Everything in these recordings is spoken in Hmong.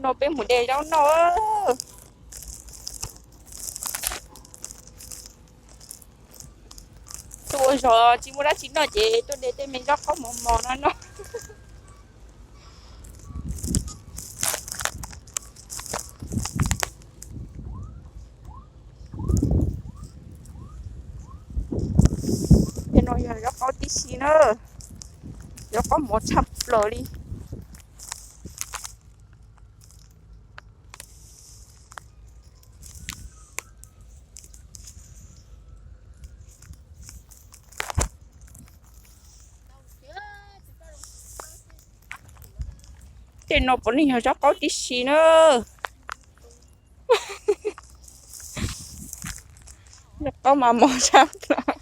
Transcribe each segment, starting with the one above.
No peb mus de zaub noj. Tuaj ua zog tsis muaj dab tsi noj ces tuaj de tej me zaub qaub mos mos no noj. Tej no yog zaub qaub tib si na, zaub qaub mos tshaj plaws li. Tej no puav leej yog zaub qaub tib si na. Zaub qaub mas mos tshaj plaws.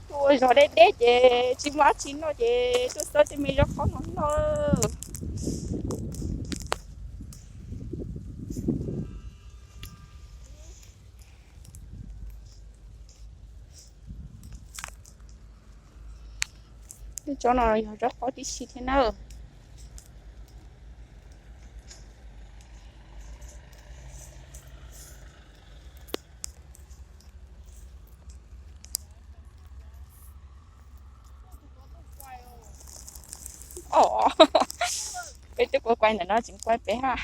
Tuaj ua zog deb deb ces tsis muaj dab tsi noj ces tuaj xawb tej me zaub qaub no noj. Tej tsob no yog zaub qaub tib si thiab na. Os, peb twb kuaj kuaj ntawm no tseem kuaj peb hab.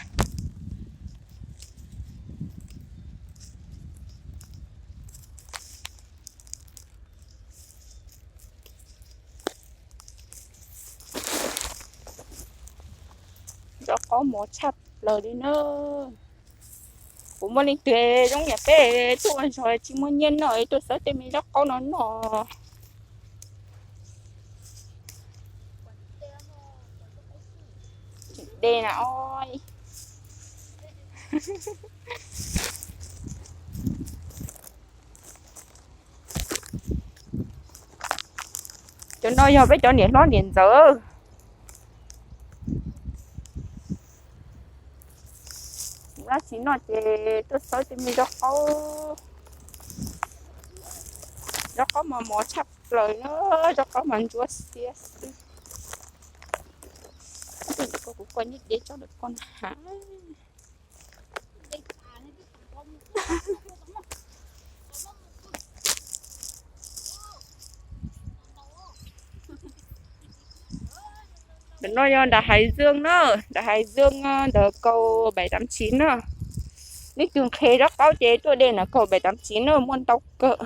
Zaub qaub mos tshaj plaws li na. Kuv muaj leej twg zoo yam peb tuaj ua zog tsis muaj nyiaj noj es tuaj xawb tej me zaub qaub no noj. De na os. Cov no yog peb cov niam hlob niam ntxawm. Dab tsi noj ces tuaj xawb tej me zaub qaub, zaub qaub mas mos tshaj plaws na, zaub qaub mas ntsuab xiab xwb. Kuv kuaj neb de tsob ntawm ko na. Ntawm no yog nram Haiv Zwm na, nram Haiv Zwm ntawm kaum bev tav tsiv na. Leej twg nqhis zaub qaub ces tuaj de ntawm kaum bev tav tsiv na, muaj ntau kawg.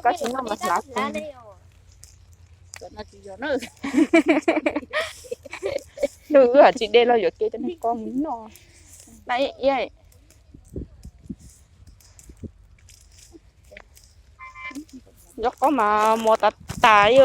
Kab tsis noj mas hlav kawg. Ntuj, wb tsis de los yuam kev cov neeg ko mus noj na. Zaub qaub mas mos tas tas li.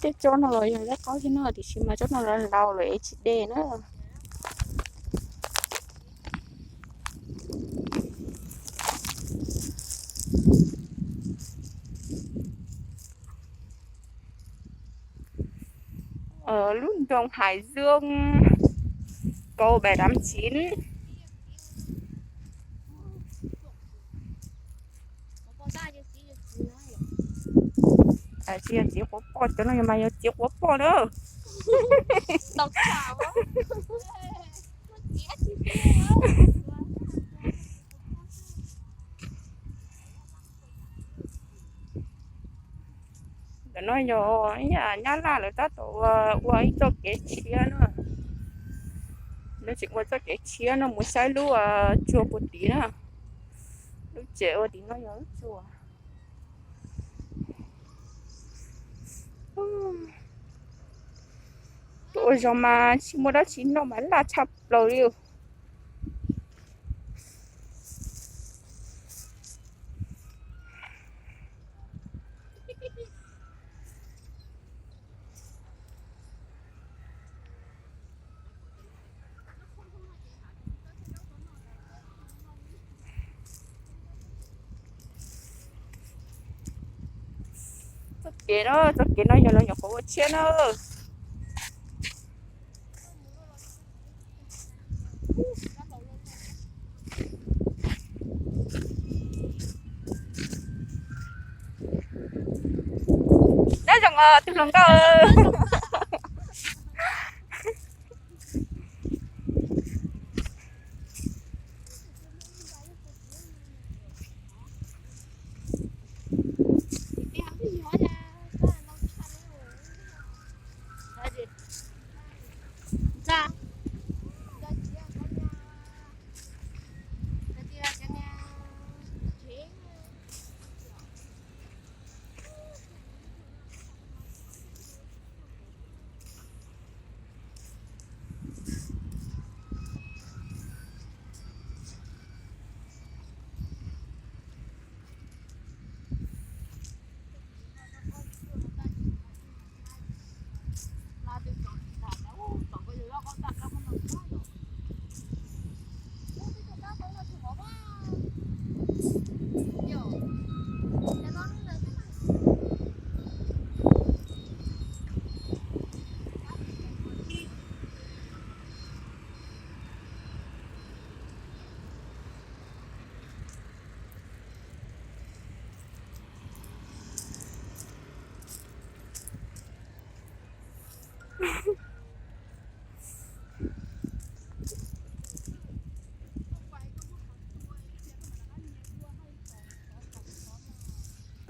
Tej tsob no los yog zaub qaub thiab no, tiam sis mas tsob no los laus lawm es tsis de na. Lub nroog Haiv Zwm, kaum bev tav tsiv. Tsis yog txiv quav poj, cov no yog mas yog txiv quav poj na. Ntawm No yog ib yam Nyab Laj lawv tab tom ua ib txoj kev tshiab no. Lawv tseem ua txoj kev tshiab no mus saib lub tsua puag tid na. Lub tsev ua tim no yog lub tsua. Tuaj ua zog mas tsis muaj dab tsi noj mas laj tshaj plaws li. Txoj kev no, txoj kev no yog los nyuam qhuav ua tshiab na. Nyob zoo os tus hluas nkauj.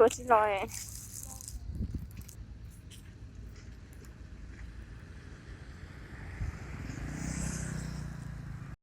Tuaj tsis los.